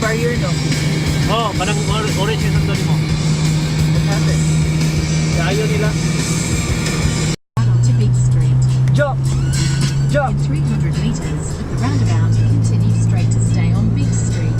barrier, no? Oh, kanang orange yung sando nimo. What happened? Ayaw nila. Onto Beach Street. Jump! Jump! In 300 metres, at the roundabout, continue straight to stay on Beach Street.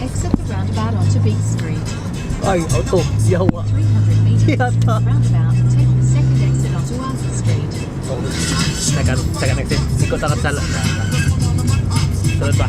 Exit the roundabout onto Beach Street. Ay, auto. Yawa. 300 metres, at Yata. the roundabout, take the second exit onto Arthur Street. Second, second exit. Ikot ang sala. Sunod pa.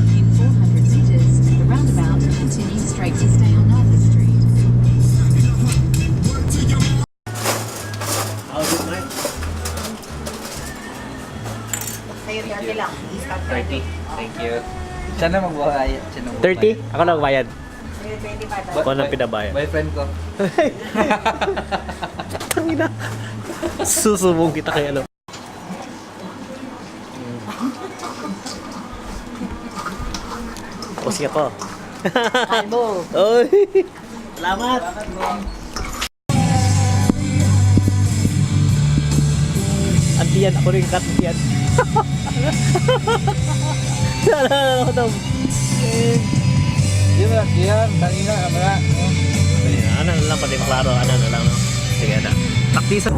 In 400 metres, at the roundabout, continue straight to stay on Arthur Street. How's it, mate? Sa'yo 30 lang. Start 30. Thank you. Siya na magbayad. Siya na magbayad. 30? Ako lang bayad. Sa'yo 25. Ako lang pinabayad. Boyfriend ko. Tangina. Susubong kita kay ano. Tapos ako. Kalbo. Oy. Salamat. Antiyan, ako rin cut antiyan. Naalala ko to. Di ba? Yan. Tangina. Kamara. Ano na lang, pati maklaro. Ano na lang, no? Sige na. Taktisa.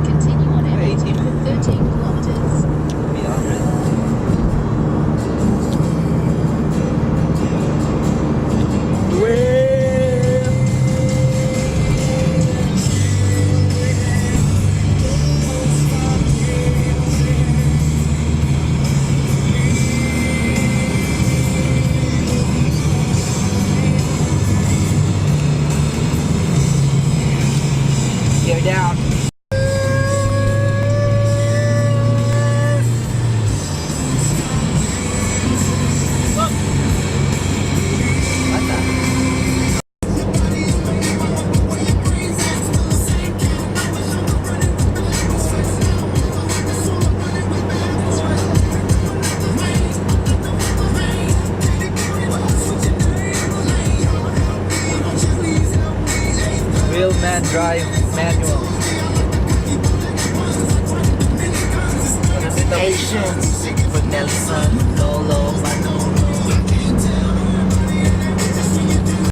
Continue on M18 for 13 kilometres. Gear down. Bata. Real man drive manual. Patience for Nelson Lolo Manu.